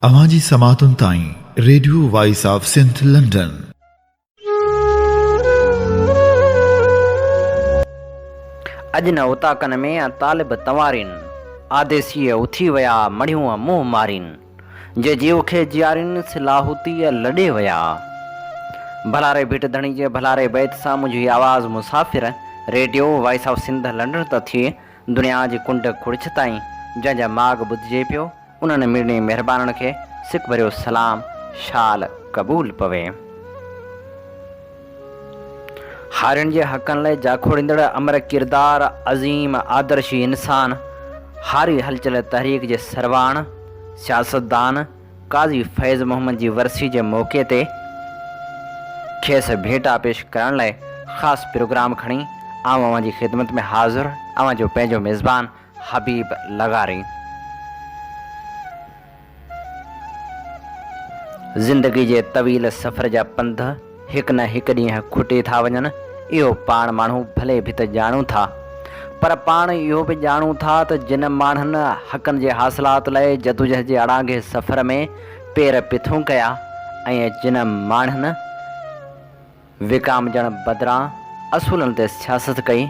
اوهان جي سماعتن تائين radio voice of Sindh London. اڄ نه اوطاقن ۾ طالب تنوارين، آديسيء اٿي ويا مڙهيون منهن مارين، جي جيو کي جيارين سي لاهوتيء لڏي ويا. ڀلاري ڀيٽ ڌڻي جي ڀلاري بيت سان منهنجي هي آواز مسافر radio voice of Sindh London ته ٿئي دنيا جي ڪنڊ ڪڙڇ تائين جنهن جا ماڳ ٻڌجي پيو. انهن مڙني مهربانن کي سڪ ڀريو سلام شال قبول پوي. هارين جي حقن لاء جاکوڙيندڙ امر ڪردار، عظيم آدرشي انسان، هاري هلچل تحريڪ جي سرواڻ، سياستدان قاضي فيض محمد جي ورسي جي موقعي تي کيس ڀيٽا پيش ڪرڻ لاء خاص پروگرام کڻي آئون اوهان جي خدمت ۾ حاضر اوهان جو پنهنجو ميزبان حبيب لغاري. زندگي جي طويل سفر جا پنڌ هڪ نه هڪ ڏينهن کٽي ٿا وڃن، اهو پاڻ ماڻهو ڀلي ڀت ڄاڻون ٿا. پر پاڻ اهو به ڄاڻون ٿا ته جن ماڻهن حقن جي حاصلات لاء جدوجهد جي اڙانگي سفر ۾ پير پٿون ڪيا ۽ جن ماڻهن وڪامجڻ بدران اصولن تي سياست ڪئي،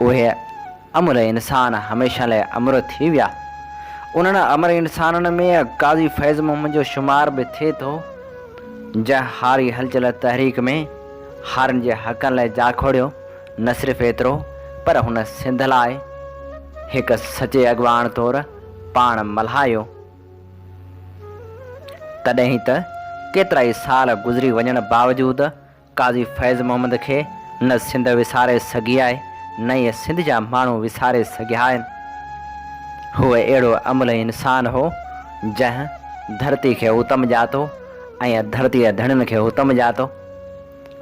اهي املهه انسان هميشه لاء امر ٿي ويا. انهن امر انسانن ۾ قاضي فيض محمد جو شمار به ٿئي ٿو، جنهن هاري هلچل تحريڪ ۾ هارين جي حقن لاء جاکوڙيو، نه صرف ايترو پر هن سنڌ لاء هڪ سچي اڳواڻ طور پاڻ ملهايو. تڏهن ته ڪيترائي سال گذري وڃڻ باوجود قاضي فيض محمد کي نه سنڌ وساري سگهي آهي نه ئي سنڌ جا ماڻهو وساري سگهيا آهن. هو اهڙو املهه انسان هو جنهن ڌرتي کي اتم ڄاتو ۽ ڌرتيء ڌڻين کي اتم ڄاتو.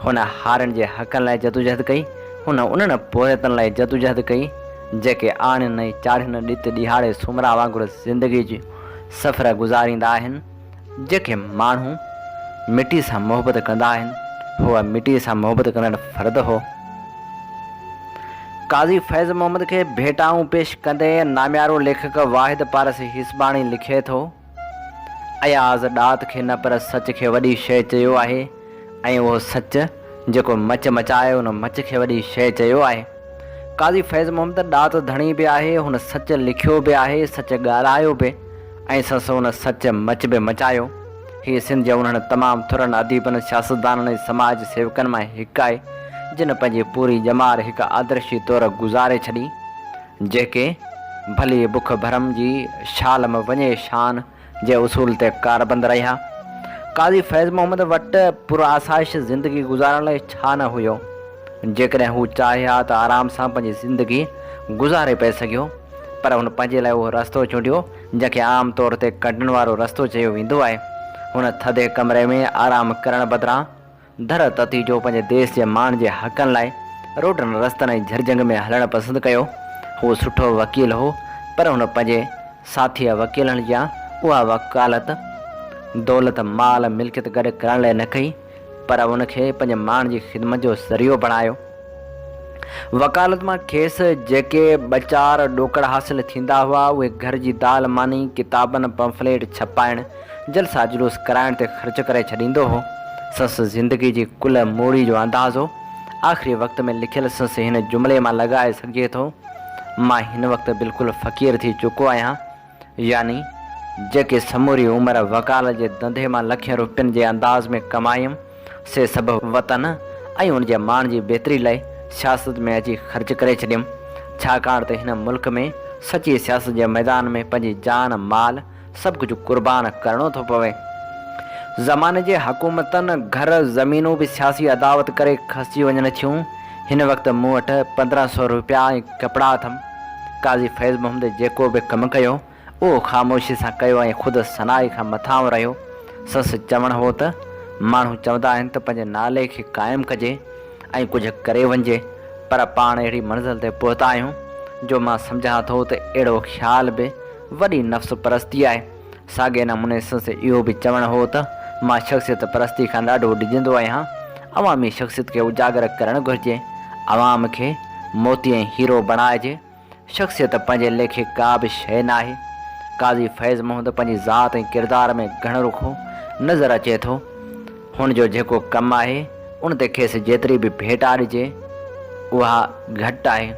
هن هارين جي حقن لاء جدوجهد ڪئي، هن انهن پورهيتن لاء جدوجهد ڪئي، جيڪي آڻين ۽ چاڙهين ڏت ڏهاڙي سومرا وانگر زندگي جو سفر گذاريندا آهن، جيڪي ماڻهو مٽي سان محبت ڪندا آهن، هو مٽي سان محبت ڪندڙ فرد هو. قاضي فيض محمد کي ڀيٽائون پيش ڪندي ناميارو ليکڪ واحد پارس هيسباڻي لکي ٿو. اياز ڏات کي نه پر سچ کي وڏي شيء چيو آهي ۽ اهو سچ جيڪو مچ مچائي ان مچ کي وڏي شيء چيو آهي. قاضي فيض محمد ڏات ڌڻي به آهي، هن سچ لکيو به آهي، سچ ڳالهايو به ۽ سس ان سچ مچ به مچايو. هي سنڌ جي انهن تمام ٿورن اديبن، سياستدانن ۽ سماج سيوڪن مان هڪ آهي، جن پنهنجي پوري ڄمار هڪ آدرشي طور گذاري ڇڏي. جيڪي ڀلي بک ڀرم جي شال م وڃي شان جي اصول تي ڪاربند رهيا. قاضي فيض محمد وٽ پرآسائش زندگي گذارڻ لاء ڇا نه هيو. جيڪڏهن هو چاهي ها ته آرام سان پنهنجي زندگي گذاري پئي سگهيو، پر هن پنهنجي لاء اهو رستو چونڊيو، جنهن کي عام طور تي ڪنڊن وارو رستو چيو ويندو آهي. هن ٿڌي ڪمري ۾ آرام ڪرڻ بدران ڌر تتي جو پنهنجي ديس جي ماڻهن جي حقن لاء روڊن رستن ۽ جھرجھنگ ۾ هلڻ پسند ڪيو. هو سٺو وڪيل هو، پر هن پنهنجي ساٿيء وڪيلن جيان اها وڪالت دولت، مال، ملڪيت گڏ ڪرڻ لاء نه ڪئي، پر ان کي پنهنجي ماڻهن جي خدمت جو ذريعو بڻايو. وڪالت مان کيس جيڪي ٻه چار ڏوڪڙ حاصل ٿيندا هئا، اهي گهر جي دال ماني، ڪتابن، پمفليٽ ڇپائڻ، جلسا جلوس ڪرائڻ تي خرچ ڪري ڇڏيندو هو. سندس زندگي جي ڪل موڙي جو اندازو آخري وقت ۾ لکيل سندس هن جملي مان لڳائي سگهجي ٿو، مان هن وقت بلڪل فقير ٿي چڪو آهيان. يعني جيڪي سموري عمر وڪالت جي ڌنڌي مان لکين روپين جي انداز ۾ ڪمايم، سي سڀ وطن ۽ ان جي ماڻهن جي بهتري لاء سياست ۾ اچي خرچ ڪري ڇڏيم، ڇاڪاڻ ته هن ملڪ ۾ سچي سياست جي ميدان ۾ پنهنجي جان، مال سڀ ڪجهه قربان ڪرڻو ٿو پوي. زماني جي حڪومتن گهر زمينون به سياسي عداوت ڪري کسجي وڃن ٿيون. هن وقت مون وٽ 15 سو روپيا ۽ ڪپڙا اٿم. قاضي فيض محمد جيڪو به ڪم ڪيو، اهو خاموشي سان ڪيو ۽ خود ثنائي کان مٿانهون رهيو. سندس چوڻ هو ته، ماڻهو چوندا آهن ته پنهنجي نالي کي قائم ڪجي ۽ ڪجهه ڪري وڃجي، پر پاڻ اهڙي منزل تي پهتا آهيون، جو مان سمجهان ٿو ته اهڙو خيال به وڏي نفس پرستي آهي. ساڳئي نموني سندس اهو به چوڻ هو ته، مان شخصيت پرستي کان ڏاڍو ڊڄندو آهيان، عوامي شخصيت کي اجاگر ڪرڻ گهرجي، عوام کي موتي ۽ هيرو بڻائجي، شخصيت پنهنجي ليکي ڪا به شيء ناهي. قاضي فيض محمد پنهنجي ذات ۽ ڪردار ۾ گهڻ رخو نظر اچي ٿو. هن جو جيڪو ڪم آهي، ان تي کيس جيتري به ڀيٽا ڏجي، اها گهٽ آهي.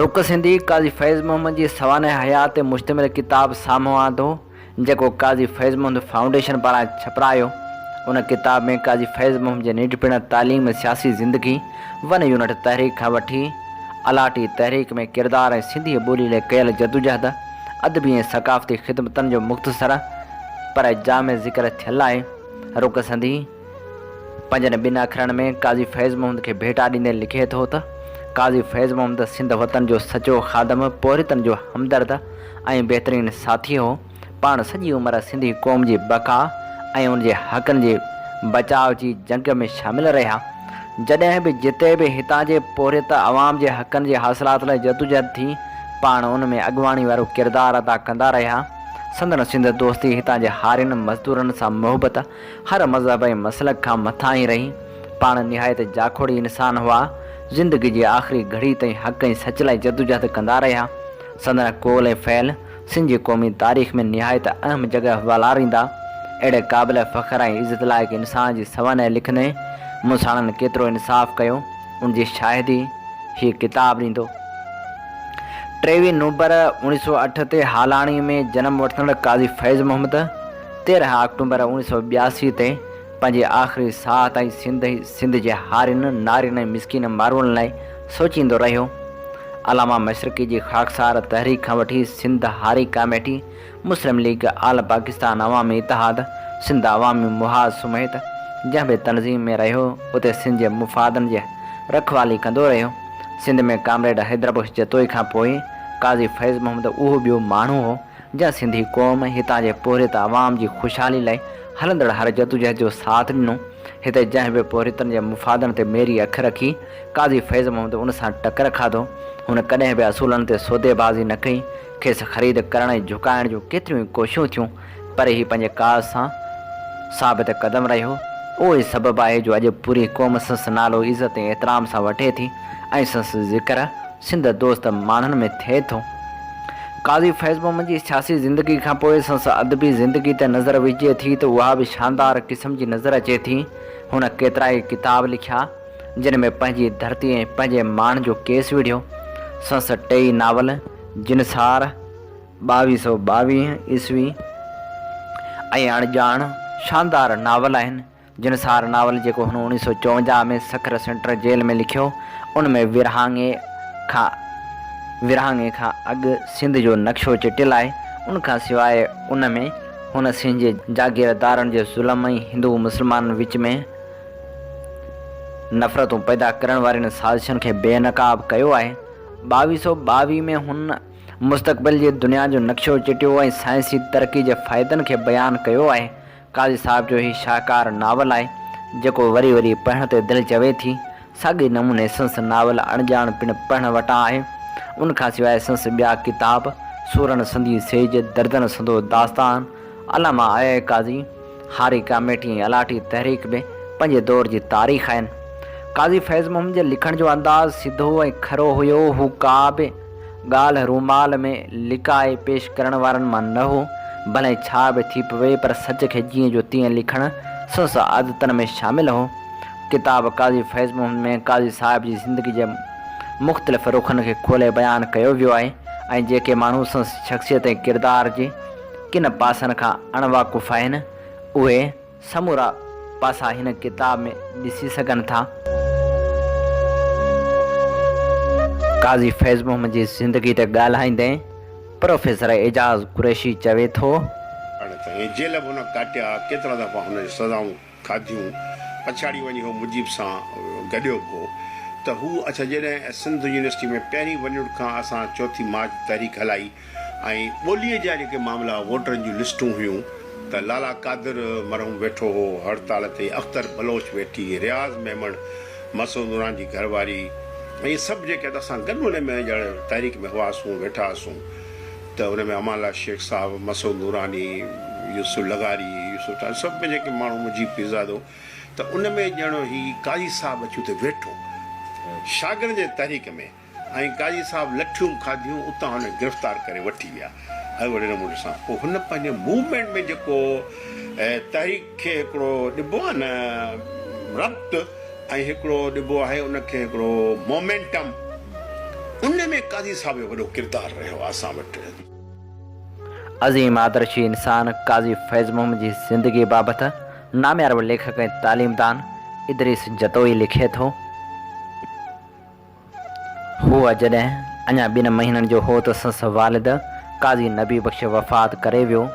رڪ سنڌي قاضي فيض محمد جي سوانح حيات تي مشتمل ڪتاب سامهون آندو. جيڪو قاضي فيض محمد فائونڊيشن پاران ڇپرايو. ان ڪتاب ۾ قاضي فيض محمد جي ننڍپڻ، تعليم، سياسي زندگي، ون يونٽ تحريڪ کان وٺي الاٽي تحريڪ ۾ ڪردار ۽ سنڌي ٻولي لئه ڪيل جدوجهد، ادبي ۽ ثقافتي خدمتن جو مختصر پر جامع ذڪر ٿيل آهي. رڪ سنڌي پنهنجن ٻن اکرن ۾ قاضي فيض محمد کي ڀيٽا ڏيندي لکي ٿو ته، قاضي فيض محمد سنڌ وطن جو سچو خادم، پورهيتن جو همدرد ۽ بهترين ساٿي هو. پاڻ سڄي عمر سنڌي قوم جي بقا ۽ ان جي حقن جي بچاء جي جنگ ۾ شامل رهيا. جڏهن به جتي به هتان جي پورهيت عوام جي حقن جي حاصلات لاء جدوجهد ٿي، پاڻ ان ۾ اڳواڻي وارو ڪردار ادا ڪندا رهيا. سندن سنڌ دوستي هتان جي هارين، مزدورن سان محبت هر مذهب ۽ مسلڪ کان مٿانهين رهي. پاڻ نهايت جاکوڙي انسان هئا. زندگي جي آخري گهڙي تائين حق ۽ سچ لاء جدوجهد ڪندا رهيا. سندن قول ۽ فعل سنڌ جي قومي تاريخ ۾ نهايت اهم جڳهه والاريندا. اهڙي قابل فخر ۽ عزت لائق انسان جي سوانح لکندي مون ساڻن ڪيترو انصاف ڪيو، ان جي شاهدي هي ڪتاب ڏيندو. ٽيويهه نومبر 1908 تي هالاڻي ۾ جنم وٺندڙ قاضي فيض محمد 13 آڪٽومبر 1982 تي پنهنجي آخري ساهه تائين سنڌ ۽ سنڌ جي هارين، نارين ۽ مسڪين ماروئڙن لاء سوچيندو رهيو. علامه مشرقي جي خاڪسار تحريڪ کان وٺي سنڌ هاري ڪاميٽي، مسلم ليگ، آل پاڪستان عوامي اتحاد، سنڌ عوامي محاذ سميت جنهن به تنظيم ۾ رهيو اتي سنڌ جي مفادن جي رکوالي ڪندو رهيو. سنڌ ۾ ڪامريڊ حيدربخش جتوئي کان پوء قاضي فيض محمد اهو ٻيو ماڻهو هو جنهن سنڌي قوم، هتان جي پورهيت عوام جي خوشحالي لاء هلندڙ هر جدوجهد جو ساٿ ڏنو. هتي جنهن به پورهيتن جي مفادن تي ميري اک رکي، قاضي فيض محمد ان سان ٽڪر کاڌو. هن ڪڏهن به اصولن تي سوديبازي نه ڪئي. کيس خريد ڪرڻ ۽ جهڪائڻ جون ڪيتريون ئي ڪوششون ٿيون، پر هي پنهنجي ڪاز سان ثابت قدم رهيو. اهو ئي سبب آهي جو اڄ پوري قوم سندس نالو عزت ۽ احترام سان وٺي ٿي ۽ سندس ذڪر سنڌ دوست ماڻهن ۾ ٿئي ٿو. قاضي فيض محمد جي سياسي زندگي کان پوء سندس ادبي زندگي تي نظر وجهجي ٿي ته اها به شاندار قسم جي نظر اچي ٿي. هن ڪيترائي ڪتاب لکيا، جن ۾ پنهنجي ڌرتي ۽ پنهنجي ماڻهن جو ڪيس وڙهيو. سندس ٽيئي ناول، جنسار، 2222 عيسوي، ۽ اڻڄاڻ شاندار ناول آهن. جنسار ناول جيڪو هن 1954 ۾ سکر سينٽرل جيل ۾ لکيو، ان ۾ ورهاڱي کان ورهاڱي کان اڳ سنڌ جو نقشو چٽيل آهي. ان کان سواء ان ۾ هن سنڌ جي جاگيردارن جي ظلم ۽ هندو مسلمانن وچ ۾ نفرتون پيدا ڪرڻ وارين سازشن کي بي نقاب ڪيو آهي. 2222 ۾ هن مستقبل جي دنيا جو نقشو چٽيو ۽ سائنسي ترقي جي فائدن کي بيان ڪيو آهي. قاضي صاحب جو هي شاهڪار ناول آهي، جيڪو وري وري پڙهڻ تي دل چوي ٿي. ساڳئي نموني سندس ناول اڻڄاڻ پڻ پڙهڻ وٽان آهي. ان کان سواء سندس ٻيا ڪتاب سورن سندي سيج، دردن سندو داستان، علامه آء آء قاضي، هاري ڪاميٽي ۽ الاٽي تحريڪ به پنهنجي دور جي تاريخ آهن. قاضي فيض محمد جي لکڻ جو انداز سڌو ۽ کرو هيو. هو ڪا به ڳالهه رومال ۾ لڪائي پيش ڪرڻ وارن مان نه هو. ڀلي ڇا به ٿي پوي پر سچ کي جيئن جو تيئن لکڻ سندس عادتن ۾ شامل هو. ڪتاب قاضي فيض محمد ۾ قاضي صاحب جي زندگي جي مختلف رخن کي کولي بيان ڪيو ويو آهي ۽ جيڪي ماڻهو سندس شخصيت ۽ ڪردار جي ڪن پاسن کان اڻ واقف آهن اهي سمورا پاسا هن ڪتاب ۾ ڏسي سگهن ٿا. قاضي فيض محمد جي زندگي تي ڳالهائيندي پروفيسر اعجاز قريشي چوي ٿو. اڙي ته ائين جيل به هن ڪاٽيا، ڪيترا دفعا هن جون سزائون کاڌيون، پڇاڙي وڃي هو مجيب سان گڏيو به هو ته هو اڇا جڏهن سنڌ يونيورسٽي ۾ پهرين ونيوٽ کان اسان چوٿين مارچ تحريڪ هلائي ۽ ٻوليء جا جيڪي معاملا ووٽرن جون لسٽون هيون ته لالا قادر مرحوم ويٺو هو هڙتال تي، اختر بلوچ ويٺي، رياض ميمڻ، مسعود نوران جي گهر واري ۽ اهي سڀ جيڪي ته اسان گڏ ان ۾ ڄڻ تحريڪ ۾ هئاسون ويٺا هئاسون ته ان ۾ امان الله شيخ صاحب، مسعود نوراني، يوسف لغاري، يوسف ٽالپر سڀ ۾ جيڪي ماڻهو مجيب پيرزادو ته ان ۾ ڄڻ هي قاضي صاحب اچي اتي ويٺو شاگردن جي تحريڪ ۾. ۽ قاضي صاحب لٺيون به کاڌيون، اتان هن کي گرفتار ڪري وٺي ويا. اهڙي نموني سان پوء هن پنهنجي موومينٽ ۾ جيڪو تحريڪ کي هڪڙو ڏبو آهي نه ربط ۽ هڪڙو ڏبو آهي ان کي هڪڙو مومينٽم، ان ۾ قاضي صاحب جو وڏو ڪردار رهيو آهي اسان وٽ. عظيم آدرشي انسان قاضي فيض محمد جي زندگي بابت ناميارو ليکڪ ۽ تعليمدان ادريس جتوئي لکي ٿو. هو جڏهن اڃا ٻن مهينن جو هو ته سندس والد قاضي نبي بخش وفات ڪري ويو.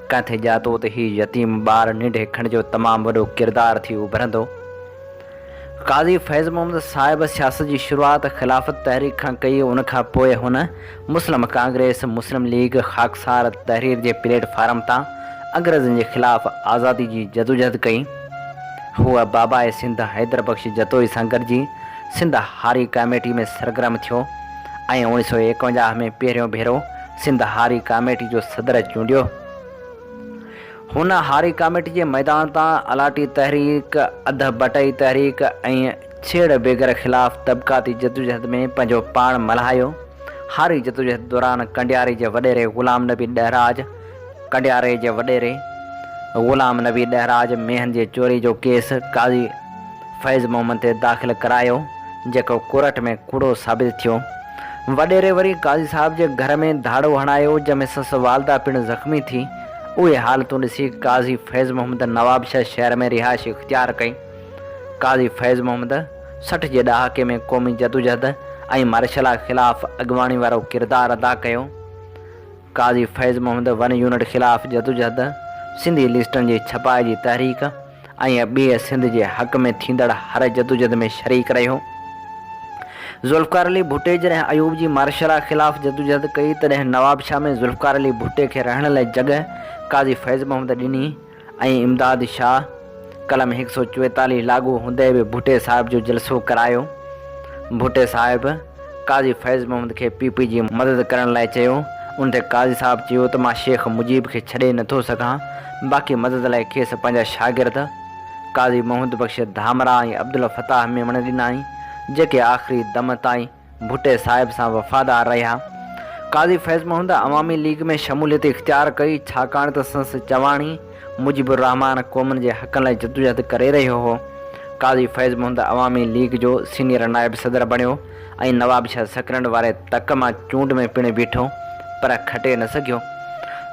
ڪنهن ٿي ڄاتو ته هي يتيم ٻار ننڍي کنڊ جو تمام وڏو ڪردار ٿي اڀرندو. قاضي فيض محمد صاحب سياست جي شروعات خلافت تحريڪ کان ڪئي، ان کان پوء هن مسلم ڪانگريس، مسلم ليگ، خاڪسار تحرير جي پليٽ فارم تان انگريزن جي خلاف آزادي جي جدوجهد ڪئي. هو باباء سنڌ حيدر بخش جتوئي سان گڏجي سنڌ هاري ڪاميٽي ۾ سرگرم ٿيو ۽ 1951 ۾ پهريون ڀيرو سنڌ هاري ڪاميٽي جو صدر چونڊيو. هن هاري ڪاميٽي جي ميدان تان الاٽي تحريڪ، اڌ بٽئي تحريڪ ۽ ڇيڙ بيگر خلاف طبقاتي جدوجهد ۾ پنهنجو پاڻ ملهايو. هاري جدوجهد دوران ڪنڊياري جي وڏيري غلام نبي ڏهراج ڪنڊياري جي وڏيري غلام نبي ڏهراج مينهن جي چوري جو ڪيس قاضي فيض محمد تي داخل ڪرايو، جيڪو ڪورٽ ۾ ڪوڙو ثابت ٿيو. وڏيري وري قاضي صاحب جي گهر ۾ ڌاڙو هڻايو، جنهن ۾ سندس والده پڻ زخمي ٿي. اهي حالتون ڏسي قاضي فيض محمد نوابشاهه شهر ۾ رهائش اختيار ڪئي. قاضي فيض محمد 60 جي ڏهاڪي ۾ قومي جدوجهد ۽ مارشلا خلاف اڳواڻي وارو ڪردار ادا ڪيو. قاضي فيض محمد ون يونٽ خلاف جدوجهد، سنڌي لسٽن جي ڇپائي جي تحريڪ ۽ ٻيء سنڌ جي حق ۾ ٿيندڙ هر جدوجهد ۾ شريڪ رهيو. ذوالفقار علي ڀٽي جڏهن ايوب جي مارشلا خلاف جدوجهد ڪئي تڏهن نوابشاهه ۾ ذوالفقار علي ڀٽي کي رهڻ لاء جڳهه قاضي فيض محمد ڏني. ۽ امداد شاهه قلم 144 لاڳو هوندي به ڀٽي صاحب جو جلسو ڪرايو. ڀٽي صاحب قاضي فيض محمد کي پي پي جي مدد ڪرڻ لاء چيو، ان تي قاضي صاحب چيو ته مان شيخ مجيب کي ڇڏي نٿو سگهان، باقي مدد لاء کيس پنهنجا شاگرد قاضي محمد بخش ڌامراهه ۽ عبدالفتاح ميمڻ ڏنائين، جيڪي آخري دم تائين ڀٽي صاحب سان وفادار رهيا. قاضي فيض محمد عوامي ليگ ۾ شموليت اختيار ڪئي، ڇاڪاڻ ته سندس چواڻي مجيب الرحمان قومن جي حقن لاء جدوجهد ڪري رهيو هو. قاضي فيض محمد عوامي ليگ جو سينيئر نائب صدر بڻيو ۽ نوابشاهه سڪرنڊ واري تڪ مان چونڊ ۾ پڻ بيٺو، پر کٽي نه سگهيو.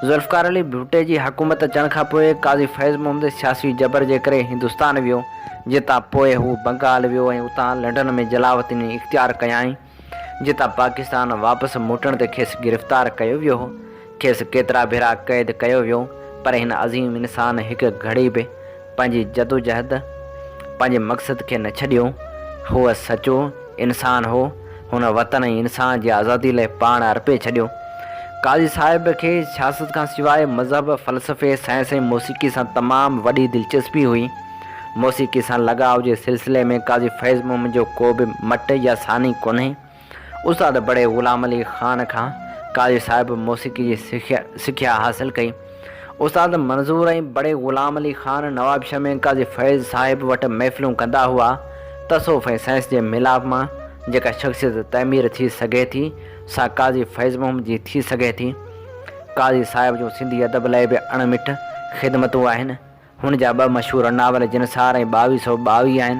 ذوالفقار علي ڀٽي جي حڪومت اچڻ کانپوء قاضي فيض محمد سياسي جبر جي ڪري هندستان ويو. جتان پوء هو بنگال ويو ۽ اتان لنڊن ۾ جلاوطني اختيار ڪيائين، جتان پاڪستان واپس موٽڻ تي کيس گرفتار ڪيو ويو هو. کيس ڪيترا ڀيرا قيد ڪيو ويو، پر هن عظيم انسان هڪ گهڙي به پنهنجي جدوجهد، پنهنجي مقصد کي نه ڇڏيو. هو سچو انسان هو. هن وطن ۽ انسان جي آزادي لاء پاڻ ارپي ڇڏيو. قاضي صاحب کي سياست کان سواء مذهب، فلسفي، سائنس ۽ موسيقي سان تمام وڏي دلچسپي هئي. موسيقي سان لڳاء جي سلسلي ۾ قاضي فيض محمد جو ڪو به مٽ يا ثاني ڪونهي. استاد بڙي غلام علي خان کان قاضي صاحب موسيقي جي سکيا حاصل ڪئي. استاد منظور ۽ بڙي غلام علي خان نوابشاهه ۾ قاضي فيض صاحب وٽ محفلون ڪندا هئا. تصوف ۽ سائنس جي ميلاپ مان جيڪا شخصيت تعمير ٿي سگهي ٿي، سا قاضي فيض محمد جي ٿي سگهي ٿي. قاضي صاحب جون سنڌي ادب لاء به اڻ مٽ خدمتون آهن. هن جا ٻه مشهور ناول جنسار ۽ 2222 آهن.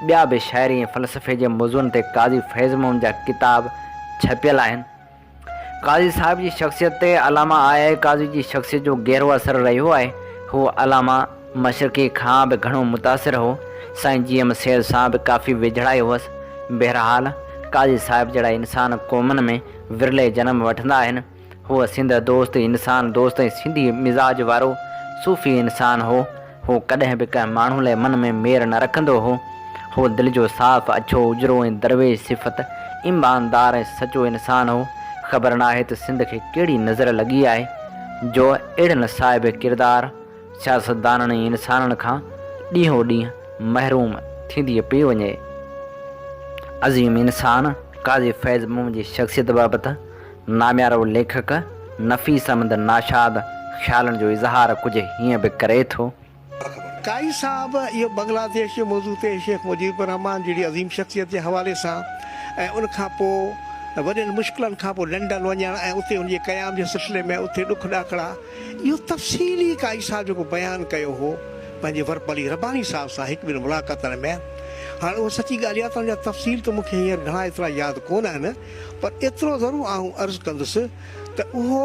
ٻيا به شاعري ۽ فلسفي جي موضوعن تي قاضي فيض محمد جا ڪتاب ڇپيل آهن. قاضي صاحب جي شخصيت تي علامه آء آء قاضي جي شخصيت جو گهرو اثر رهيو آهي. هو علامه مشرقي کان به گهڻو متاثر هو. سائين جي ايم سيد سان به ڪافي ويجهڙائي هئس. بهرحال قاضي صاحب جهڙا انسان قومن ۾ ورلي جنم وٺندا آهن. هو سنڌ دوست، انسان دوست ۽ سنڌي مزاج وارو صوفي انسان هو. هو ڪڏهن به ڪنهن ماڻهو لاء من ۾ مير نه رکندو هو. هو دل جو صاف، اڇو، اجرو ۽ درويش صفت، ايماندار ۽ سچو انسان هو. خبر ناهي ته سنڌ کي ڪهڙي نظر لڳي آهي، جو اهڙن صاحب ڪردار سياستدانن ۽ انسانن کان ڏينهون ڏينهن محروم ٿيندي پئي وڃي. عظيم انسان قاضي فيض محمد جي شخصيت بابت ناميارو ليکڪ نفيس احمد ناشاد خيالن جو اظهار ڪجهه هيئن به ڪري ٿو. قاضي صاحب اهو بنگلاديش جي موضوع تي شيخ مجيب الرحمان جهڙي عظيم شخصيت جي حوالي سان ۽ ان کان پوء وڏين مشڪلن کان پوء لنڊن وڃڻ ۽ اتي هن جي قيام جي سلسلي ۾ اتي ڏک ڏاکڙا اهو تفصيلي قاضي صاحب جيڪو بيان ڪيو هو پنهنجي ورپلي رباني صاحب سان هڪ ٻن ملاقاتن ۾. هاڻ اهو سچي ڳالهه اها ته ان جا تفصيل ته مون کي هينئر گهڻا ايترا ياد ڪونه آهن پر ايترو ضرور آئون عرض ڪندس ته اهو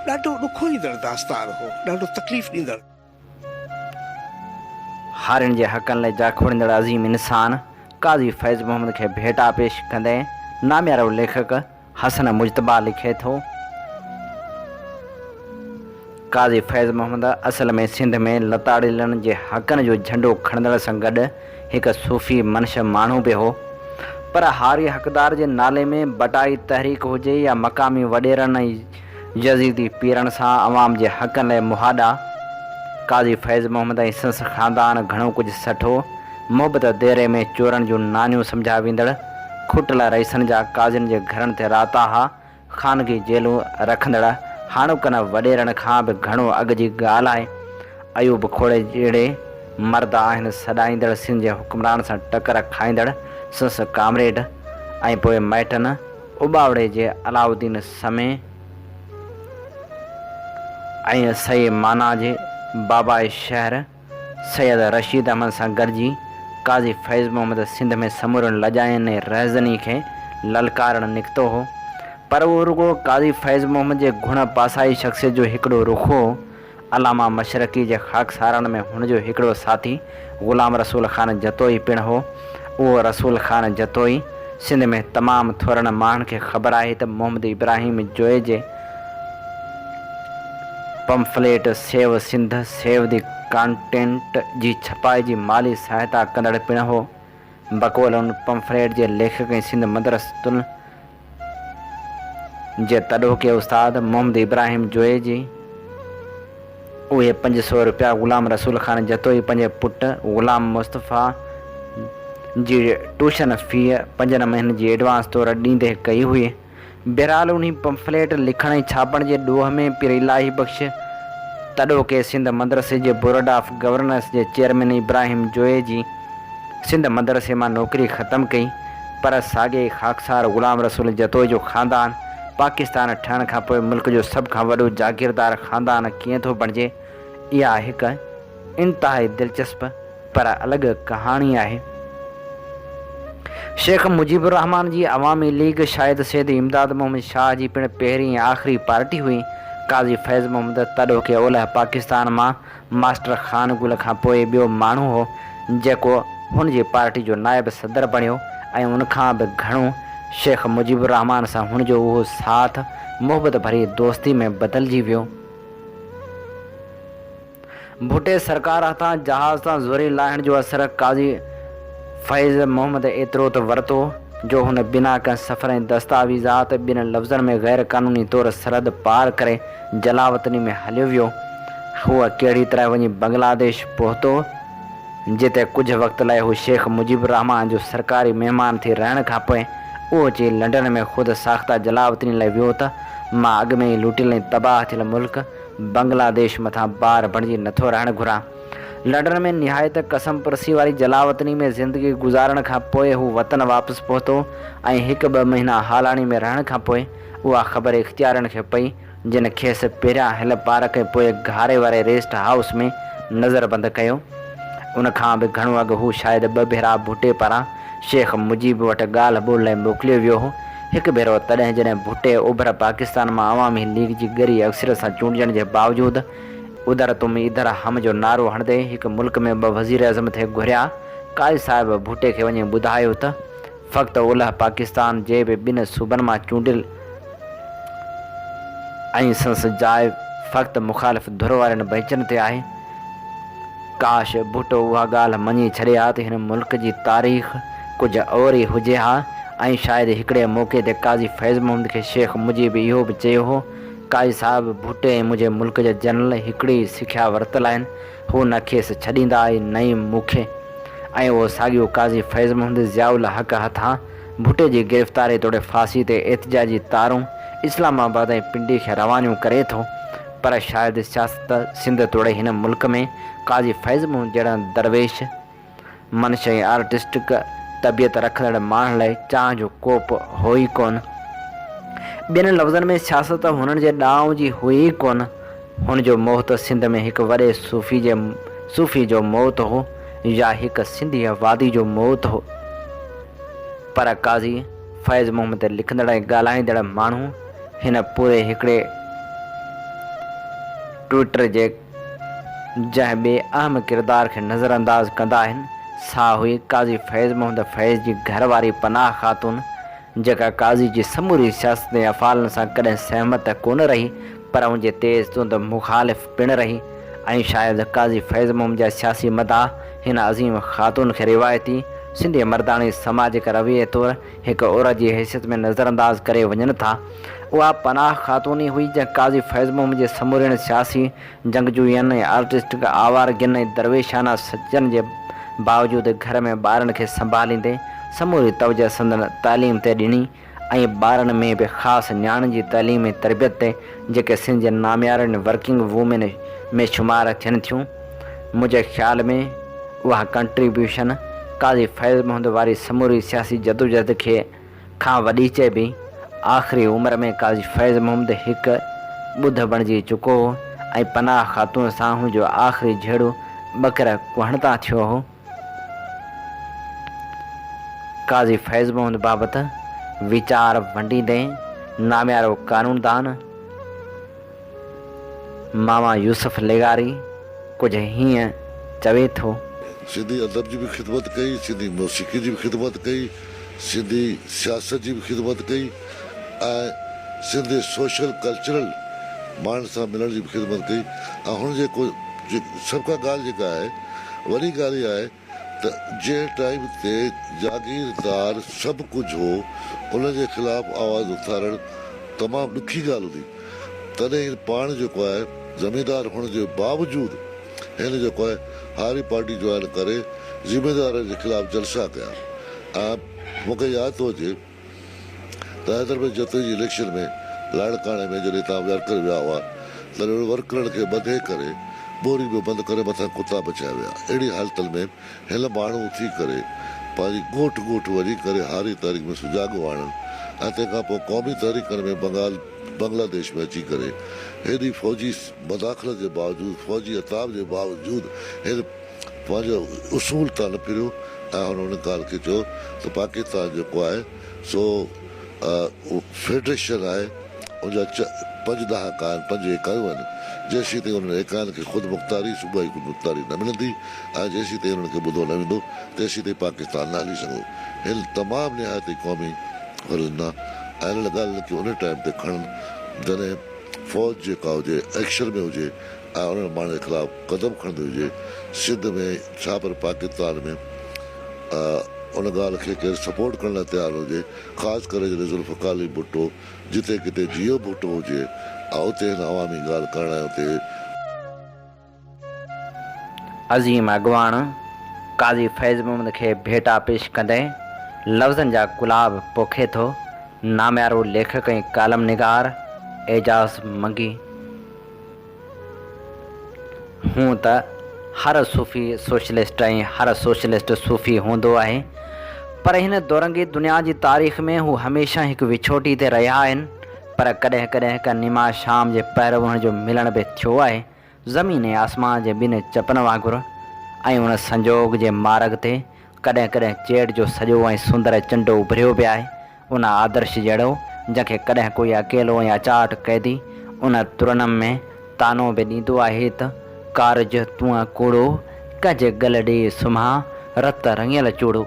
ڏاڍو ڏکوئيندڙ داستان هو، ڏاڍو تڪليف ڏيندڙ. هارين جي حقن لاء جاکوڙيندڙ عظيم انسان قاضي فيض محمد کي ڀيٽا پيش ڪندي ناميارو ليکڪ حسن مجتبيٰ لکي ٿو، قاضي فيض محمد اصل ۾ سنڌ ۾ لتاڙيلن جي حقن جو جهنڊو کڻندڙ سان گڏ هڪ صوفي منش ماڻهو به هو. پر هاري حقدار جي نالي ۾ بٽائي تحريڪ هجي يا مقامي وڏيرن ۽ يزيدي پيرن سان عوام جي حقن لاء مهاڏا، قاضي فيض محمد ۽ سنس خاندان گهڻو ڪجهه سٺو، محبت ديري ۾ چورن جون نانيون سمجهيا ويندڙ کٽل رئيسن جا قاضين جي گهرن تي راتاها، خانگي جيلون رکندڙ هاڻوڪن وڏيرن کان به گهڻو اڳ جي ڳالهه آهي. ايوب کوڙي جهڙي مرد آهن سڏائيندڙ سنڌ جي حڪمران سان ٽڪر کائيندڙ سنس ڪامريڊ ۽ پوء مائٽن اٻاوڙي جي علاؤالدين سمي ۽ صحيح معنيٰ جي بابائي شهر سيد رشيد احمد سان گڏجي قاضي فيض محمد سنڌ ۾ سمورين لڄاين ۽ رهزني کي للڪارڻ نڪتو هو. پر اهو رڳو قاضي فيض محمد جي گهڻ پاسائي شخصيت جو هڪڙو رخ هو. علامه مشرقي جي خاڪسارن ۾ هن جو هڪڙو ساٿي غلام رسول خان جتوئي پڻ هو. اهو رسول خان جتوئي سنڌ ۾ تمام ٿورن ماڻهن کي خبر آهي ته محمد ابراهيم جويي جي pamphlet save Sindh save the continent جي ڇپائي جي مالي سهائتا ڪندڙ پڻ هو. بقول ان پمفليٽ جي ليکڪ ۽ سنڌ مدرسة جي تڏهوڪي استاد محمد ابراهيم جويي جي اهي 500 رپيا غلام رسول خان جتوئي پنهنجي پٽ غلام مصطفيٰ جي ٽيوشن فيء پنجن مهينن جي ايڊوانس طور ڏيندي ڪئي هئي. بهرحال انهي پمفليٽ لکڻ ۽ ڇاپڻ جي ڏوهه ۾ پير الاهي بخش تڏهوڪي سنڌ مدرسي جي بورڊ آف گورنرس جي چيئرمين ابراهيم جويي جي سنڌ مدرسي مان نوڪري ختم ڪئي پر ساڳئي خاڪسار غلام رسول جتوئي جو خاندان پاڪستان ٺهڻ کان پوء ملڪ جو سڀ کان وڏو جاگيردار خاندان ڪيئن ٿو بڻجي اها هڪ انتهائي دلچسپ پر الڳ ڪهاڻي آهي. شيخ مجيب الرحمان جي عوامي ليگ شايد سيد امداد محمد شاهه جي پڻ پهرين ۽ آخري پارٽي هئي. قاضي فيض محمد تڏهوڪي اولهه پاڪستان مان ماسٽر خان گل کان پوء ٻيو ماڻهو هو جيڪو هن جي پارٽي جو نائب صدر بڻيو ۽ ان کان به گهڻو شيخ مجيب الرحمان سان هن جو اهو ساٿ محبت ڀري دوستي ۾ بدلجي ويو. ڀٽي سرڪار هٿان جهاز تان زوري لاهڻ جو اثر قاضي فيض محمد ايترو ته ورتو جو هن بنا ڪنهن سفر ۽ دستاويزات ٻين لفظن ۾ غير قانوني طور سرحد پار ڪري جلاوطني ۾ هليو ويو. هو ڪهڙي طرح وڃي بنگلاديش پهتو جتي ڪجهه وقت لاء هو شيخ مجيب الرحمان جو سرڪاري مهمان ٿي رهڻ کانپوء اهو چئي لنڊن ۾ خود ساخته جلاوطني لاء ويو ته مان اڳ ۾ ئي لٽيل ۽ تباهه ٿيل ملڪ بنگلاديش مٿان بار بڻجي نٿو رهڻ گهران. لنڊن ۾ نهايت ڪسمپرسي واري جلاوطني ۾ زندگي گذارڻ کان پوء هو وطن واپس پهتو ۽ هڪ ٻه مهينا هالاڻي ۾ رهڻ کان پوء اها خبر اختيارين کي پئي جن کيس پهريان هل پارڪ ۽ پوء گهاري واري ريسٽ هائوس ۾ نظربند ڪيو. ان کان به گهڻو اڳ هو شايد ٻه ڀيرا ڀٽي پاران شيخ مجيب وٽ ڳالهه ٻولهه لاء موڪليو ويو هو. هڪ ڀيرو تڏهن جڏهن ڀٽي اوڀر پاڪستان مان عوامي ليگ جي ڳري اڪثريت سان چونڊجڻ جي باوجود ادھر تم ادھر ھم جو نعرو ھڻندي ھڪ ملڪ ۾ ٻه وزيراعظم ٿي گھريا، قاضي صاحب ڀٽي کي وڃي ٻڌايو ته فقط اولهه پاڪستان جي به ٻن صوبن مان چونڊيل ۽ سندس جاء فقط مخالف ڌر وارين بئنچن تي آهي. ڪاش ڀٽو اها ڳالهه مڃي ڇڏي ها ته هن ملڪ جي تاريخ ڪجهه اور ئي هجي ها ۽ شايد هڪڙي موقعي تي قاضي فيض محمد کي شيخ مجيب اهو به چيو هو، قاضي صاحب ڀٽي ۽ منهنجي ملڪ جا جنرل هڪڙي ئي سکيا ورتل آهن، هو نه کيس ڇڏيندا ۽ نه ئي مون کي. ۽ اهو ساڳيو قاضي فيض محمد ضياء الحق هٿان ڀٽي جي گرفتاري توڙي ڦاسي تي احتجاجي تارون اسلام آباد ۽ پنڊي کي روانيون ڪري ٿو. پر شايد سياست سنڌ توڙي هن ملڪ ۾ قاضي فيض محمد جهڙن درويش منش ۽ آرٽسٽڪ طبيعت رکندڙ ماڻهن لاء چانهه جو ڪوپ هو ئي ڪونه. ٻين لفظن ۾ سياست هنن جي ڏانء جي هئي ئي ڪونه. هن جو موت سنڌ ۾ هڪ وڏي صوفي جي صوفي جو موت هو يا هڪ سنڌيء وادي جو موت هو. پر قاضي فيض محمد لکندڙ ۽ ڳالهائيندڙ ماڻهو هن پوري هڪڙي ٽوئٽر جي جنهن ٻئي اهم ڪردار کي نظرانداز ڪندا آهن سا هئي قاضي فيض محمد فيض جي گهر واري پناهه خاتون جيڪا قاضي جي سموري سياست ۽ افعالن سان ڪڏهن سهمت ته ڪونه رهي پر ان جي تيز تند مخالف پڻ رهي ۽ شايد قاضي فيض محمد جا سياسي مداح هن عظيم خاتون کي روايتي سنڌي مرداڻي سماجڪ رويي طور هڪ عورت جي حيثيت ۾ نظرانداز ڪري وڃن ٿا. اها پناهه خاتون ئي هئي جنهن قاضي فيض محمد جي سمورين سياسي جنگجوين ۽ آرٽسٽڪ آوارگين ۽ درويشانه سچن جي باوجود گهر ۾ ٻارن کي سنڀاليندي سموري توجهه سندن تعليم تي ڏني ۽ ٻارن ۾ به خاص نياڻين جي تعليم ۽ تربيت تي جيڪي سنڌ جي ناميارين ورڪنگ وومين ۾ شمار ٿين ٿيون. منهنجي خيال ۾ اها ڪنٽريبيوشن قاضي فيض محمد واري سموري سياسي جدوجهد کي کان وڏي چئبي. آخري عمر ۾ قاضي فيض محمد هڪ ٻڌ بڻجي چڪو هو ۽ پناهه خاتون سان هن جو آخري جهيڙو ٻڪر ڪهڻ تان ٿيو هو. قاضي فيض محمد بابت ويچار ونڊيندي ناميارو قانوندان ماما يوسف لغاري ڪجهه هيئن چوي ٿو. سنڌي ادب جي به خدمت ڪئي، سنڌي موسيقي جي به خدمت ڪئي، سنڌي سياست جي به خدمت ڪئي ۽ سنڌي سوشل ڪلچرل ماڻهن سان ملڻ جي به خدمت ڪئي ۽ هن جيڪو سڀ کان ڳالهه جيڪا آهي وڏي ڳالهه اها آهي ته جنهن ٽائيم تي جاگيردار سڀ ڪجهه هو ان جي خلاف آواز اٿارڻ تمام ڏکي ڳالهه هوندي تڏهن هن پاڻ جيڪو آهي زميندار هئڻ جي باوجود هن جيڪو آهي هاري پارٽي جوائن ڪري زميندارن جي خلاف جلسا ڪيا ۽ مون کي ياد ٿو اچي ته حيدربخش جتوئي جي اليڪشن ۾ لاڙڪاڻي ۾ جڏهن هتان ورڪر ويا هئا تڏهن ورڪرن کي ٻڌي ڪري ٻوري ۾ بند ڪري مٿان ڪتا بڇايا ويا اهڙي حالتن ۾ هن ماڻهو اٿي ڪري پنهنجي ڳوٺ ڳوٺ وڃي ڪري هاري تحريڪ ۾ سجاڳو آڻڻ ۽ تنهن کان پوء قومي تحريڪن ۾ بنگال بنگلاديش ۾ اچي ڪري هيڏي فوجي مداخلت جي باوجود فوجي عتاب جي باوجود هن پنهنجي اصول تان نه ڦريو ۽ هن ان ڳالهه کي چيو ته پاڪستان جيڪو آهي سو فيڊريشن آهي ان جا پنج ڏهاڪا آهن پنج ايڪايون آهن جيسين تائين انهن ايڪاين کي خودمختاري صوبائي خودمختاري نه ملندي ۽ جيسين تائين انهن کي ٻڌو نه ويندو تيسين تائين پاڪستان نه هلي سگهندو هن تمام نهايت ئي قومي فرض ڏنا ۽ انهن ڳالهين کي ان ٽائيم تي کڻن جڏهن فوج جيڪا هجي ايڪشن ۾ هجي ۽ انهن ماڻهن جي خلاف قدم کڻندي هجي، سنڌ ۾ ڇا پر پاڪستان ۾ ان ڳالهه کي ڪير سپورٽ ڪرڻ لاء تيار نه هجي، خاص ڪري جڏهن ذوالفقار علي ڀٽو جتي ڪٿي جيئو ڀٽو هجي ۽ اتي هن عوامي ڳالهه ڪرڻ ۽ اتي. عظيم اڳواڻ قاضي فيض محمد کي ڀيٽا پيش ڪندي لفظن جا گلاب پوکي ٿو ناميارو ليکڪ ۽ ڪالم نگار اعجاز منگي. هونء ته هر صوفي سوشلسٽ ۽ هر سوشلسٽ صوفي هوندو آهي، پر هن دورنگي دنيا جي تاريخ ۾ هو هميشه هڪ وڇوٽي تي رهيا آهن، پر ڪڏهن ڪڏهن هڪ نما شام جي پهر انهن جو ملڻ به ٿيو آهي، زمين ۽ آسمان جي ٻن چپن وانگر، ۽ ان سنجوڳ جي مارڳ تي ڪڏهن ڪڏهن چيٽ جو سڄو ۽ سندر چنڊ اڀريو به آهي، ان آدرش جهڙو، جنهن کي ڪڏهن ڪوئي اڪيلو ۽ اچاٽ قيدي ان ترنم ۾ طعنو به ڏيندو آهي ته، ڪارج تون ڪوڙو، ڪنهن جي ڳل ڏي سمهان، رت رڱيل چوڙو.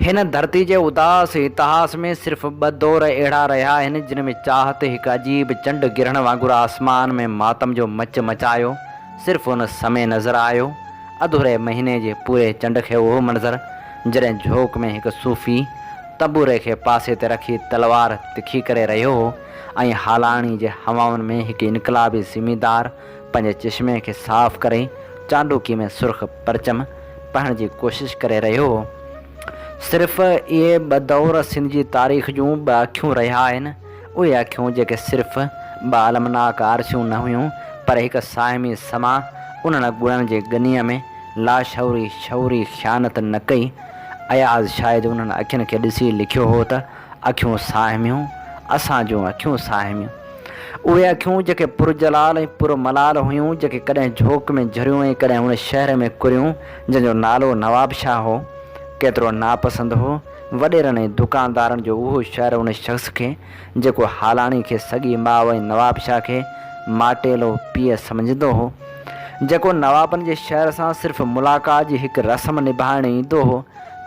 هن ڌرتي جي اداس اتهاس ۾ صرف ٻه دور اهڙا رهيا آهن، جن ۾ چاهت هڪ عجيب چنڊ گرهڻ وانگر آسمان ۾ ماتم جو مچ مچايو، صرف ان سمي نظر آيو، اڌوري مهيني جي پوري چنڊ کي اهو منظر، جڏهن جهوڪ ۾ هڪ صوفي تنبوري کي پاسي تي رکي تلوار تکي ڪري رهيو هو ۽ هالاڻي جي هوائن ۾ هڪ انقلابي زميندار پنهنجي چشمي کي صاف ڪري چانڊوڪي ۾ سرخ پرچم پهڻ جي ڪوشش ڪري رهيو هو. صرف اهي ٻه دور سنڌ جي تاريخ جون ٻه اکيون رهيا آهن. اهي اکيون جيڪي صرف ٻه المناڪ آرسيون نه هيون پر هڪ ساهمي سما انهن گڻن جي ڳنيء ۾ لاشعوري شعوري خيانت نه ڪئي. اياز شايد انهن اکين کي ڏسي لکيو هو ته، اکيون ساهميون، اسان جون اکيون ساهميون. اهي اکيون جيڪي پرجلال ۽ پر ملال هيون، جيڪي ڪڏهن جهوڪ ۾ جهريون ۽ ڪڏهن ان شهر ۾ ڪريون، جنهن جو نالو نوابشاهه هو. ڪيترو ناپسند هو وڏيرن ۽ دڪاندارن جو اهو شهر ان شخص کي، جيڪو هالاڻي کي سڳي ماء ۽ نوابشاهه کي ماٽيلو پيء سمجهندو هو. جيڪو نوابن جي شهر سان صرف ملاقات جي هڪ رسم نڀائڻ ايندو هو،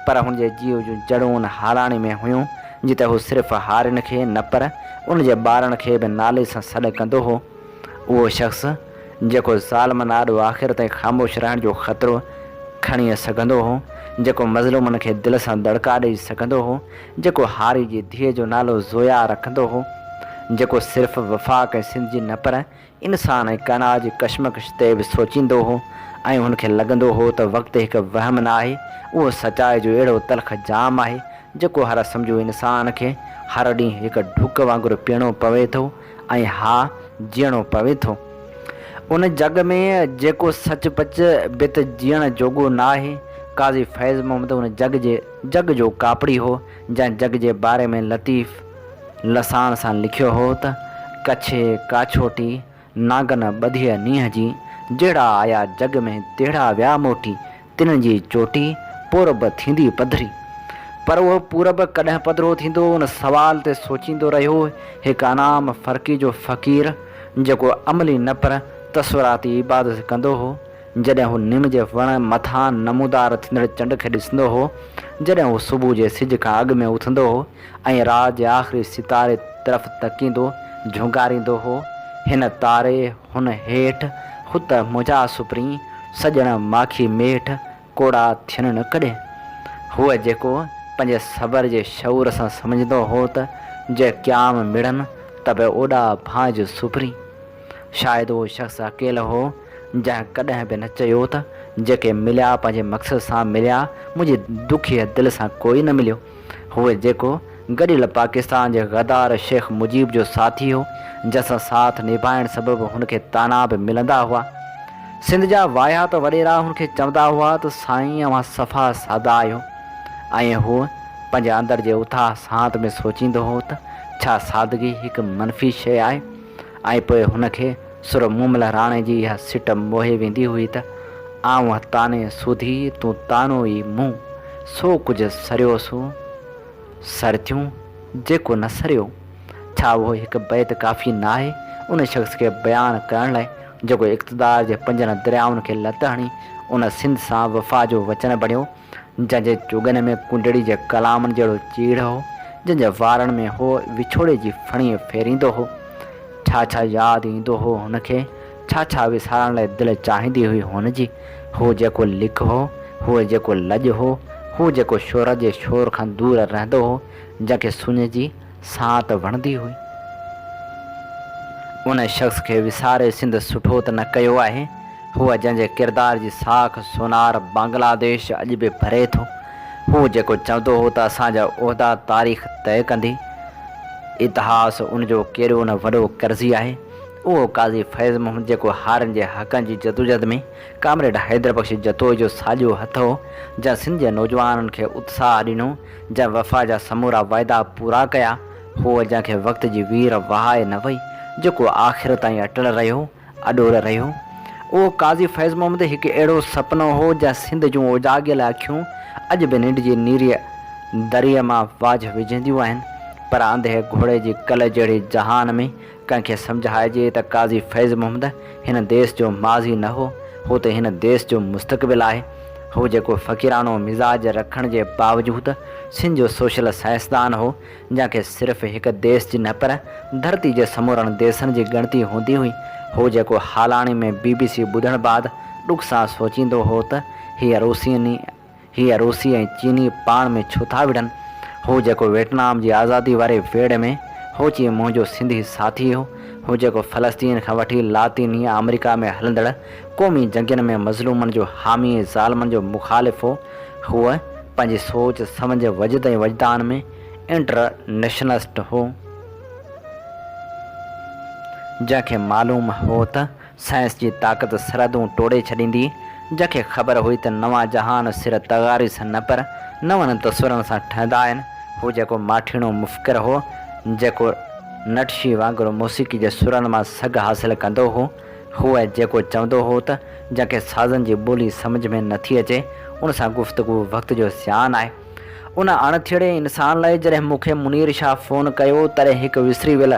پر هن جي جيء جون جڙون ان هالاڻي ۾ هيون، جتي هو صرف هارين کي نه پر ان جي ٻارن کي به نالي سان سڏ ڪندو هو. اهو شخص، جيڪو ظالمن آڏو آخر تائين خاموش رهڻ جو خطرو کڻي سگهندو هو، جيڪو مظلومن کي دل سان دڙڪا ڏئي سگهندو هو، جيڪو هاري جي ڌيء جو نالو زويا رکندو هو، جيڪو صرف وفاق ۽ سنڌ جي نه پر انسان ۽ ڪائنات جي ڪشمڪش تي به سوچيندو هو ۽ هن کي لڳندو هو ته وقت هڪ وهم نه آهي، اهو سچائي جو اهڙو تلخ جام آهي، جيڪو هر سمجهو انسان کي هر ڏينهن هڪ ڍڪ وانگر پيئڻو پوي ٿو ۽ ها جيئڻو پوي ٿو. ان جڳ ۾ جيڪو سچ پچ به ته جيئڻ جوڳو نه آهي. قاضي فيض محمد ان جڳ جي جڳ جو ڪاپڙي هو، جنهن جڳ جي باري ۾ لطيف لسان سان لکيو هو ته، ڪڇي ڪاڇوٽي، نانگن ٻڌيء نينهن جي، جهڙا آيا جڳ ۾، تهڙا ويا موٽي، تن جي چوٽي، پورب ٿيندي پڌري. پر اهو پورب ڪڏهن پڌرو ٿيندو، ان سوال تي سوچيندو رهيو هڪ انعام فرقي جو فقير، جيڪو عملي نه پر تصوراتي عبادت ڪندو هو، جڏهن هو نم جي وڻ مٿان نمودار ٿيندڙ چنڊ کي ڏسندو هو، جڏهن هو صبح جي سج کان اڳ ۾ اٿندو هو ۽ رات جي آخري ستاري طرف تڪيندو جهونگاريندو هو، هن تاري، هن هيٺ، هت منهنجا سپرين، سڄڻ ماکي ميٺ، ڪوڙا ٿين نه ڪڏهن. هو جيڪو پنهنجي صبر جي شعور سان سمجهندو هو ته جي قيام مڙن ته به اوڏا ڀانئج سپرين. شايد اهو شخص اڪيلو هو، جنهن ڪڏهن به نه چيو ته جيڪي مليا پنهنجي مقصد سان مليا، منهنجي دکيء دل سان ڪوئي نه مليو. هو جيڪو گڏيل پاڪستان جي غدار شيخ مجيب جو ساٿي هو، جنهن سان ساٿ نڀائڻ سبب هن کي طعنا به ملندا هئا. سنڌ جا واهيات وڏيرا هن کي چوندا هئا ته سائين اوهان صفا سادا آهيو ۽ هو پنهنجي اندر جي اٿاهه سانت ۾ سوچيندو هو ته ڇا سادگي هڪ منفي شيء آهي؟ ۽ پوء هن کي سر مومل راڻي جي اها سٽ موهي ويندي هئي ته، آئون طعني سوڌي، تون طعنو ئي مون، سو ڪجهه سريو سو سرتيون، جيڪو نه سريو. ڇا اهو هڪ بيت ڪافي ناهي ان شخص کي بيان ڪرڻ لاء جيڪو اقتدار جي پنجن دريائن کي لت هڻي ان سنڌ سان وفا جو وچن بڻيو جنهن جي چوڳن ۾ ڪنڊڙي جي ڪلامن جهڙو چيڙهه هو، جنهن جي وارن ۾ هو وڇوڙي جي ڦڻي ڦيريندو هو. ڇا ڇا ياد ايندو هو هن کي، ڇا ڇا وسارڻ لاء دل چاهيندي هئي هن جي. هو جيڪو لڪ هو، هو جيڪو لڄ هو، هو جيڪو شهرت جي شور کان دور رهندو هو، جنهن کي سڃ جي سانت وڻندي هئي. ان شخص کي وساري سنڌ سٺو ته نه ڪيو آهي. هو جنهن جي ڪردار جي ساک سونار بنگلاديش اڄ به ڀري ٿو. هو جيڪو چوندو هو ته اسان جا عهدا تاريخ طئي ڪندي. اتهاس ان جو ڪيڏو نه وڏو قرضي آهي. اهو قاضي فيض محمد جيڪو هارين جي حقن جي جدوجهد ۾ ڪامريڊ حيدر بخش جتوئي جو ساڄو هٿ هو، جنهن سنڌ جي نوجوانن کي اتساهه ڏنو، جنهن وفا جا سمورا وعدا پورا ڪيا، هو جنهن کي وقت جي وير وهائي نه وئي، جيڪو آخر تائين اٽل رهيو، اڏول رهيو. اهو قاضي فيض محمد هڪ اهڙو سپنو هو، جنهن سنڌ جون اوجاڳيل اکيون اڄ به ننڊ جي نيريء دريء مان واجهه وجهنديون آهن، پر انڌي گهوڙي جي ڪل جهڙي جهان ۾ ڪنهن کي سمجهائجي ته قاضي فيض محمد هن ديس جو ماضي نه هو، هو ته هن ديس جو مستقبل آهي. هو جيڪو فقيراڻو مزاج رکڻ جي باوجود سنڌ جو سوشل سائنسدان هو، جنهن کي صرف هڪ ديس جي نه پر ڌرتي جي سمورن ديسن جي ڳڻتي هوندي هئي. هو جيڪو هالاڻي ۾ بي بي سي ٻڌڻ بعد ڏک سان سوچيندو هو ته هيء روسيني هي روسي ۽ چيني پاڻ ۾ ڇو ٿا وڙهن؟ هو جيڪو ويٽنام جي آزادي واري ويڙهه ۾ هو چي منهنجو سنڌي ساٿي هو، هو جيڪو فلسطين کان وٺي لاطيني آمريڪا ۾ هلندڙ قومي جنگين ۾ مظلومن جو حامي ۽ ظالمن جو مخالف هو، هو پنهنجي سوچ، سمجهه، وجد ۽ وجدان ۾ انٽر نيشنلسٽ هو. جنهن کي معلوم هو ته سائنس جي طاقت سرحدون ٽوڙي ڇڏيندي، جنهن کي خبر هئي ته نوان جهان سر تغاري سان نه پر نون تصورن سان ٺهندا آهن. هو جيڪو ماٺيڻو مفڪر هو، جيڪو. نٽشي وانگر موسيقي جي سرن مان سگهه حاصل ڪندو هو. هو جيڪو چوندو هو ته جنهن کي سازن جي ٻولي سمجهه ۾ نٿي اچي، ان سان گفتگو وقت جو زيان آهي. ان اڻ ٿيڙي انسان لاء جڏهن مون کي منير شاهه فون ڪيو، تڏهن هڪ وسري ويل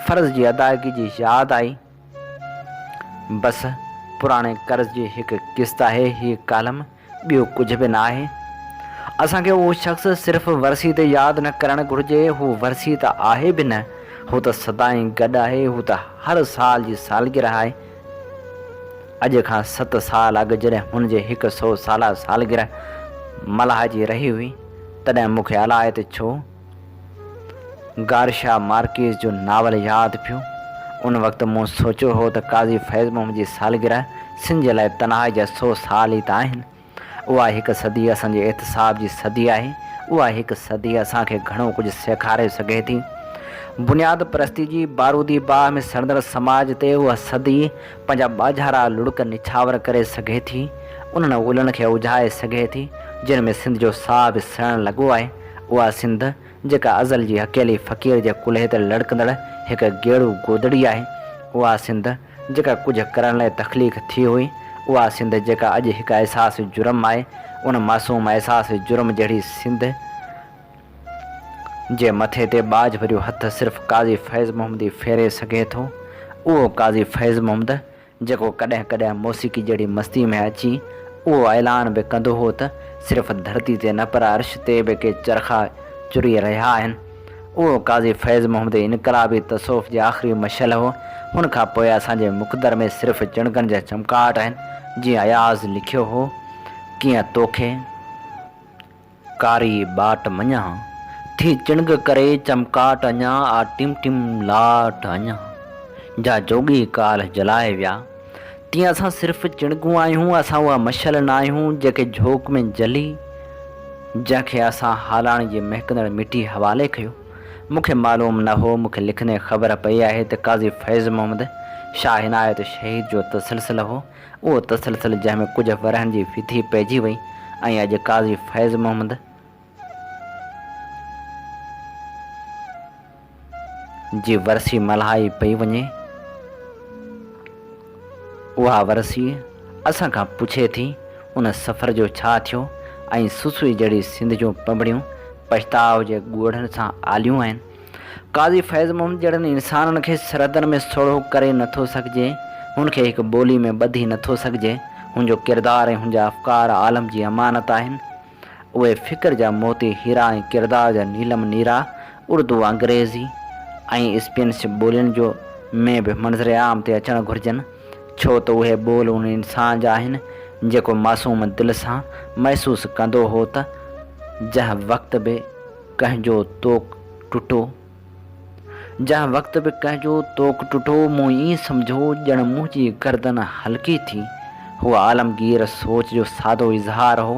فرض جي ادائگي جي ياد آئي. بس پراڻي قرض جي هڪ قسط آهي هي ڪالم، ٻيو ڪجهه به نه آهي. اسان کي اهو شخص صرف ورسي تي ياد نه ڪرڻ گهرجي، هو ورسي ته آهي به نه، هو ته سدائين گڏ آهي، هو ته هر سال جي سالگرهه آهي. اڄ کان ست سال اڳ جڏهن هن جي هڪ سئو سالا سالگرهه ملهائجي رهي هئي، تڏهن مون کي الائي ته ڇو گارشيا مارڪيز جو ناول ياد پيو. ان وقت مون سوچيو هو ته قاضي فيض محمد جي سالگرهه سنڌ جي لاء تنهائي جا سو سال ئي ته آهن. اها هڪ صدي اسان جي احتساب جي صدي آهي. اها هڪ صدي اسان کي گهڻو ڪجهه سيکاري سگهي ٿي. بنياد پرستي جي بارودي باهه ۾ سڙندڙ سماج تي اها صدي پنهنجا ٻاجهارا لڙڪ نڇاور ڪري سگهي ٿي. انهن الن کي اجهائي سگهي ٿي، جن ۾ سنڌ جو ساهه به سڙڻ لڳو آهي. اها سنڌ، جيڪا ازل جي اڪيلي فقير جي ڪلهي تي لڙڪندڙ هڪ گيڙو گودڙي آهي، اها سنڌ، جيڪا ڪجهه ڪرڻ لاء تخليق ٿي هئي، اها سنڌ جيڪا اڄ هڪ احساس جرم آهي، ان معصوم احساس جرم جهڙي سنڌ جي مٿي تي ٻاجهه ڀريو هٿ صرف قاضي فيض محمد ئي ڦيري سگهي ٿو. اهو قاضي فيض محمد، جيڪو ڪڏهن ڪڏهن موسيقي جهڙي مستي ۾ اچي اهو اعلان به ڪندو هو ته صرف ڌرتي تي نه پر عرش تي به ڪي چرخا چري رهيا آهن. اهو قاضي فيض محمد انقلابي تصوف جي آخري مشعل هو. هن کان پوء اسان جي مقدر ۾ صرف چڻگن جا چمڪاٽ آهن، جيئن اياز لکيو هو، ڪيئن توکي. ڪاري ٻاٽ مڃان، ٿي چڻگ ڪري چمڪاٽ اڃان آ ٽم ٽم لاٽ اڃان، جا جوڳي ڪالهه جلائي ويا. تيئن اسان صرف چڻگون آهيون، اسان اها مشعل ناهيون، جيڪي جهوڪ ۾ جلي، جنهن کي اسان هالاڻي جي مهڪندڙ مٽي حوالي ڪيو. مون کي معلوم نه هو، مون کي لکندي خبر پئي آهي ته قاضي فيض محمد، شاهه عنايت شهيد جو تسلسل هو. اهو تسلسل جنهن ۾ ڪجهه ورهين جي ڦيٿي پئجي وئي ۽ اڄ قاضي فيض محمد جي ورسي ملهائي پئي وڃي. اها ورسي اسان کان پڇي ٿي ان سفر جو ڇا ٿيو ۽ سسئي جهڙي سنڌ جون پنبڻيون پڇتاء جي ڳوڙهن سان آليون آهن. قاضي فيض محمد جهڙن انسانن کي سرحدن ۾ سوڙهو ڪري نه ٿو سگهجي، هن کي هڪ ٻولي ۾ ٻڌي نه ٿو سگهجي، هن جو ڪردار ۽ هن جا افڪار عالم جي امانت آهن. اهي فڪر جا موتي هيرا ۽ ڪردار جا نيلم نيرا اردو، انگريزي ۽ اسپينش ٻولين جو ۾ به منظر عام تي اچڻ گهرجن، ڇو ته اهي ٻول ان انسان جا آهن، جيڪو معصوم دل سان محسوس ڪندو هو ته جنهن وقت به ڪنهن جو طوق ٽٽو. جنهن وقت به ڪنهن جو طوق ٽٽو، مون ائين سمجهيو ڄڻ منهنجي گردن هلڪي ٿي. هو عالمگير سوچ جو سادو اظهار هو.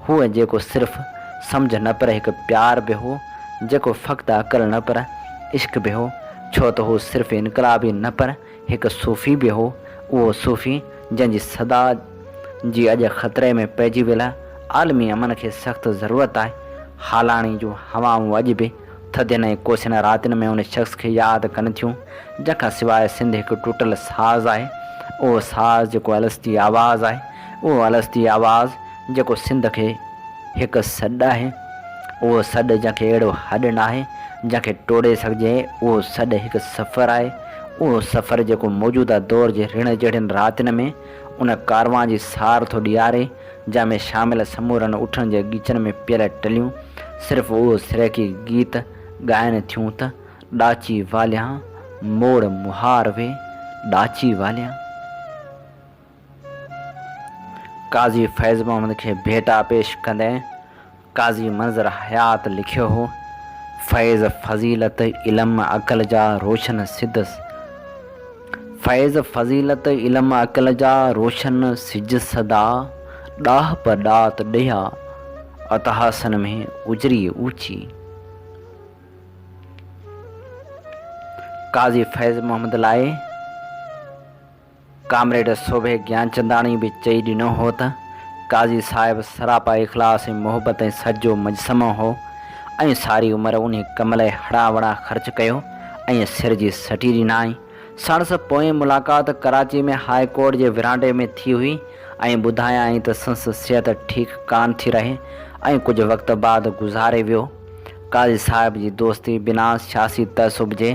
هو جيڪو صرف سمجهه نه پر هڪ پيار به هو، جيڪو فقط عقل نه پر عشق به هو، ڇو ته هو صرف انقلابي نه پر هڪ صوفي به هو، اهو صوفي جنهن جي صدا جي اڄ خطري ۾ پئجي ويل عالمي امن کي سخت ضرورت آهي. هالاڻي جون هوائون اڄ به ٿڌين ۽ ڪوسين راتين ۾ ان شخص کي ياد ڪن ٿيون، جنهن کان سواء سنڌ هڪ ٽٽل ساز آهي. اهو ساز جيڪو الستي آواز آهي، اهو الستي آواز جيڪو سنڌ کي هڪ سڏ آهي. اهو سڏ جنهن کي اهڙو هڏ ناهي، جنهن کي ٽوڙي سگهجي، اهو سڏ هڪ سفر آهي، اهو سفر جيڪو موجوده دور جي رڻ جهڙين راتين ۾ ان ڪاروان جي سار ٿو ڏياري، جنهن ۾ شامل سمورن اٺن جي ڳچن ۾ پيل ٽليون صرف اهو سرائيڪي گيت ڳائن ٿيون ته، ڏاچي واليان موڙ مهار وي، ڏاچي واليان. قاضي فيض محمد کي ڀيٽا پيش ڪندي قاضي منظر حيات لکيو هو، فيض فضيلت علم عقل جا روشن سڌ فيض فضيلت علم عقل جا روشن سج سدا ڏاهپ ڏات ڏيا اتهاسن ۾ اجري اوچي. قاضي فيض محمد لاء ڪامريڊ سوڀي گيانچنداڻي به چئي ڏنو هو ته قاضي صاحب سراپا اخلاص ۽ محبت ۽ سچ جو مجسمو هو ۽ ساري عمر انهي ڪم لاء هڙان وڙان خرچ ڪيو. ۽ سر جي سٽي ڏنائين. ساڻس پوئين ملاقات ڪراچي ۾ هاء ڪورٽ جي ورانڊي ۾ ٿي هئي ۽ ٻڌايائين ته سنس صحت ٺيڪ ڪانه ٿي رهي ۽ ڪجهه وقت بعد گذاري ويو. قاضي صاحب جي دوستي بنا سياسي تعصب جي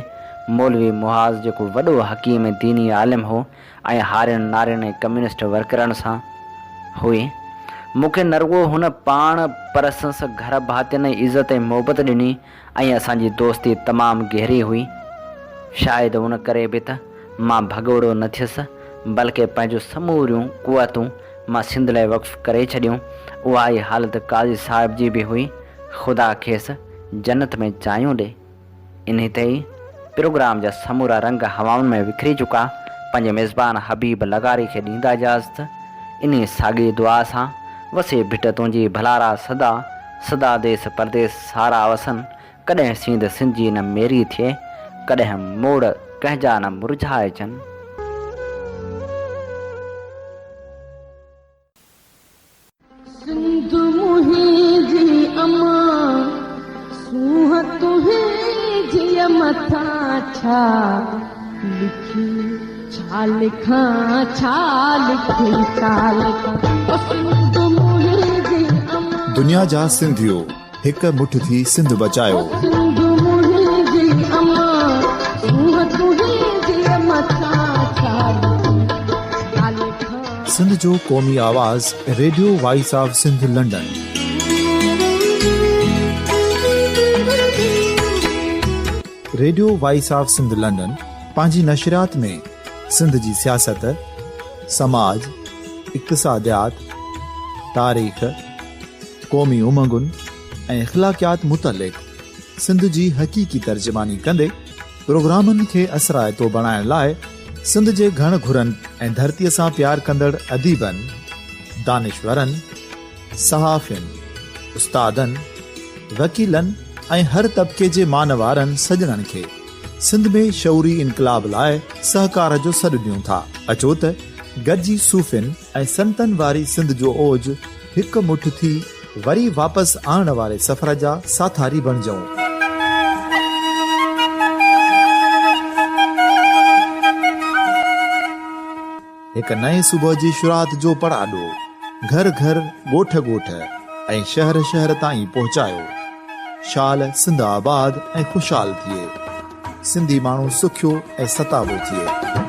مولوي معاذ جيڪو وڏو حڪيم ۽ ديني عالم هو ۽ هارين نارين ۽ ڪميونسٽ ورڪرن سان هئي. مون کي نه رڳو هن پاڻ پر سنس گهر ڀاتين عزت ۽ محبت ڏني ۽ اسان جي دوستي تمام گهري هئي. شايد ان ڪري به ته مان ڀڳوڙو نه ٿيس، بلڪه پنهنجون سموريون قوتون مان سنڌ لاء وقف ڪري ڇڏيون. اها ئي حالت قاضي صاحب جي به هئي. خدا کيس جنت ۾ جايون ڏي. انهي تي ئي پروگرام جا سمورا رنگ هوائن ۾ وکري چڪا. پنهنجي ميزبان حبيب لغاري کي ڏيندا اجازت. انهي ساڳي دعا سان، وسي ڀٽ تنهنجي ڀلارا سدا، سدا ديس پرديس سارا وسن، ڪڏهن سينڌ سنڌجي نه ميري ٿئي، ڪڏهن موڙ ڪنهن جا نه مرجهائجن. سنڌ منهنجي امان، سونهن تنهنجيء مٿان ڇا لکي ڇا لکان ڇا لکي ڇا لکان او سنڌ منهنجي امان. دنيا جا سنڌيو هڪ مٺ ٿي سنڌ بچايو. او سنڌ منهنجي امان، سونهن تنهنجيء مٿان ڇا لکي ڇا لکان. سنڌ جو قومي آواز radio voice of Sindh London. Radio voice of Sindh London پنهنجي نشريات ۾ سنڌ جي سياست، سماج، اقتصاديات، تاريخ، قومي امنگن ۽ اخلاقيات متعلق سنڌ جي حقيقي ترجماني ڪندي پروگرامن کي اثرائتو بڻائڻ لاء سنڌ جي گهڻ گهرن ۽ ڌرتيء سان پيار ڪندڙ اديبن، دانشورن، صحافين، استادن، وڪيلن ۽ هر طبقي جي مان وارن سڄڻن کي سنڌ ۾ شعوري انقلاب لاء سهڪار جو سڏ ڏيون ٿا. اچو ته گڏجي صوفين ۽ سنتن واري سنڌ جو اوج هڪ مٺ ٿي وري واپس آڻڻ واري سفر جا ساٿاري بڻجون. هڪ نئين صبح جي شروعات جو پڙاڏو گهر گهر، ڳوٺ ڳوٺ ۽ شهر شهر تائين پهچايو. شال سنڌ آباد ۽ خوشحال ٿئي. سنڌي ماڻهو سکيو ۽ ستابو ٿئي.